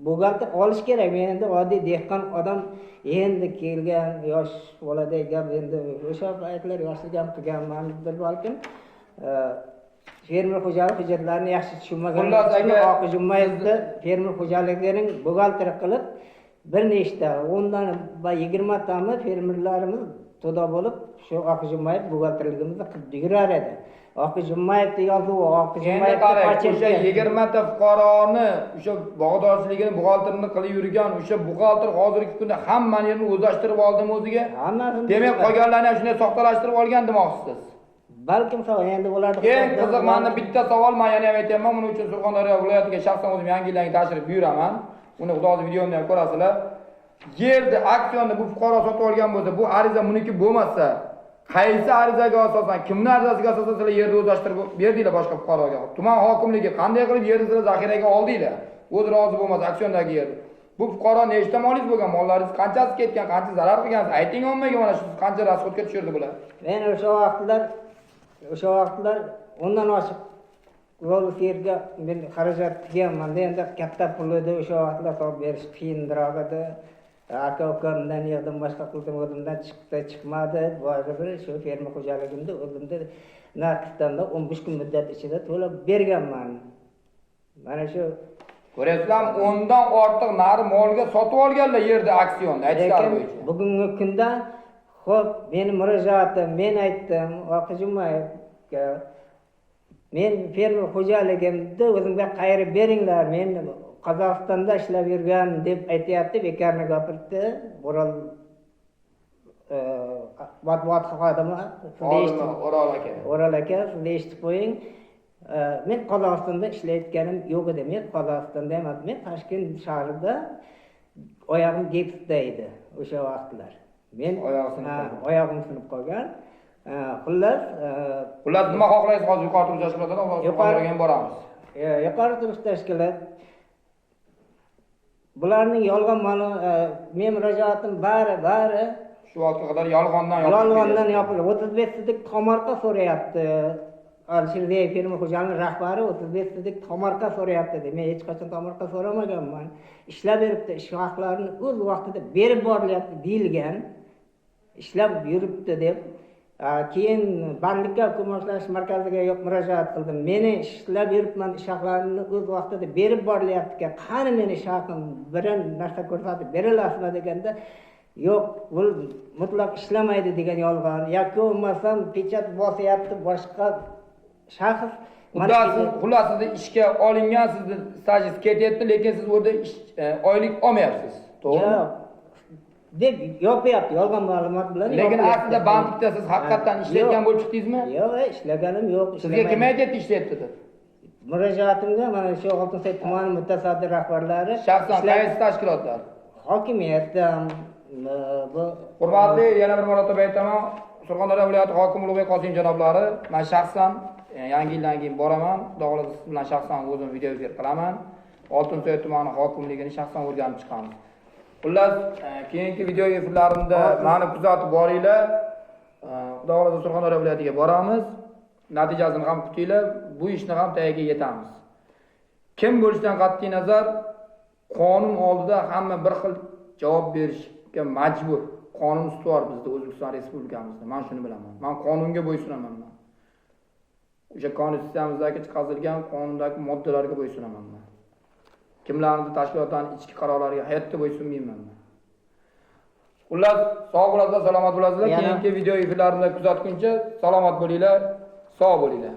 Buxgalter olish kerak. Men endi oddiy dehqon odam, endi kelgan yosh boladay gap, endi o'sha paytlar yoshlik ham qilganmandir balkim. Fermer xo'jalik hujjatlarini yaxshi tushunmagan. Xullas aka, Oqi Jumayevni fermer xo'jaligining buxgalteri qilib bir nechta, 10dan va 20tami fermerlarimiz to'da bo'lib shu Oqi Jumayev buxgalterligimizni qilib yurar edi. Oqi Jumayevni yozuvi, Oqi Endi Jumayevni qarang, o'sha pocherki. 20 ta fuqaroni o'sha bog'dorchiligini, buxgalterini qilib yurgan o'sha buxgalter hozirgi kunda hammani yerini o'zlashtirib oldimi o'ziga? Hammasini. Demak, qolganlarni ham shunday soxtalashtirib olgan demoqchisiz. Balkim endi ularni Eng qiziq menda bitta savol, men yana ham aytyapman, buning uchun Surxondaryo viloyatiga shaxsan o'zim yangi yildan tashrif buyuraman. Uni xudo xohlasa videomda ham ko'rasizlar. Yerni, aksiyonni bu fuqaro sotib olgan bo'lsa, bu ariza buniki bo'lmasa, qaysi arizaga asosan, kimning arizasiga asosan sizlar yerni o'zlashtirib berdinglar boshqa fuqaroga? Tuman hokimligi qanday qilib yerni sizlar zaxiraga oldinglar? O'zi rozi bo'lmasa aksiyondagi yerni. Bu fuqaro nechta molingiz bo'lgan, mollaringiz qanchasi ketgan, qancha zarar qilgansiz? Ayting ommaga, mana shu qancha rasxodga tushirdi bular. Men o'sha vaqtlar 10dan oshiq rol yerga men xarajat qilganman. Endi katta pul edi, o'sha vaqtlar topib berish qiyinroq edi. Aka ukamdan yig'dim, boshqa qildim, o'zimdan chiqdi, chiqmadi. Baribir shu fermer xo'jaligimda o'zimda naqddan 15 kun muddat ichida to'lab berganman. Mana shu. Ko'ryapsizlarmi, 10dan ortiq nari molga sotib olganlar yerda aksiyonni aytishlari Lekin bo'yicha. bugungi kunda, xo'p, meni murojaatim, men aytdim Oqi Jumayevga, men fermer xo'jaligimni o'zimga qaytarib beringlar, men Qozog'istonda ishlab yurgan deb aytyapti, bekorni gapirdi. O'rol matbuot xodimi, siz eshitib, O'rol aka. O'rol aka, siz eshitib qo'ying. Men Qozog'istonda ishlayotganim yo'q edi. Men Qozog'istonda emas, men Toshkent shahrida, oyog'im gipsda edi o'sha vaqtlar. Men Oyog'i sinib Ha, qolgan. Oyog'im sinib qolgan. Xullas, Xullas, nima xohlaysiz hozir yuqori turmush tashkilotidan? Hozir Surxondaryoga ham boramiz. Yuqori turmush tashkilot bularning yolg'on ma'lum, men murojaatim bari Shu vaqtga qadar yolg'ondan yopishib yolg'ondan kelyapti. yopildi. 35 sotik tomorqa so'rayapti. Alisher fermer xo'jaliginin rahbari 35 sotik tomorqa so'rayapti dedi. Men hech qachon tomorqa so'ramaganman. Ishlab beribdi, ish haqlarini o'z vaqtida berib borilyapti deyilgan. Ishlab yuribdi deb. Keyin bandlikka ko'maklashish markaziga yo'q murojaat qildim. Meni ishlab yuribman, ish haqlarini o'z vaqtida berib borilyapti. Qani meni ish haqim, biron narsa ko'rsatib beralasizmi deganda, yo'q, bu mutlaq ishlamaydi degan yolg'on. Yoki bo'lmasam pechat bosyapti boshqa shaxs. Xullas, xullas, sizni ishga olingan, sizni stajingiz ketyapti, lekin siz u yerda ish, oylik olmayapsiz. To'g'rimi? Yo'q. Deb yopyapti, yolg'on ma'lumot bilan Lekin yopyapti. Aslida bandlikda siz haqiqatdan ishlayotgan Yo'q. bo'lib chiqdingizmi? Yo'q, ishlaganim yo'q. Sizga kim aytyapti ishlayapti deb? Murojaatimga mana shu Oltinsoy tumani mutasaddi rahbarlari Shaxsan qaysi tashkilotlar? Hokimiyatdan bu. Hurmatli, yana bir marotaba aytaman, Surxondaryo viloyati hokimi Ulug'bek Qosimov janoblari, men shaxsan yangi yildan keyin boraman. Xudo xohlasa siz bilan shaxsan o'zim video efir qilaman. Oltinsoy tumani hokimligini shaxsan o'rganib chiqamiz. Xullas, keyingi video efirlarimda meni kuzatib boringlar. Xudo xohlasa Surxondaryo viloyatiga boramiz. Natijasini ham kutinglar. Bu ishni ham tagiga yetamiz. Kim bo'lishidan qat'iy nazar, qonun oldida hamma bir xil javob berishga majbur. Qonun ustuvor bizda O'zbekiston Respublikamizda. Men shuni bilaman. Men qonunga bo'ysunaman men. O'sha konstitutsiyamizdagi chiqarilgan qonundagi moddalarga bo'ysunaman men. Kimlarning tashkilotlarning ichki qarorlariga hayotda bo'ysunmayman men. Xullas, sog' bo'lasizlar, salomat bo'lasizlar. Keyingi video efirlarimda kuzatguncha salomat bo'linglar, sog' bo'linglar.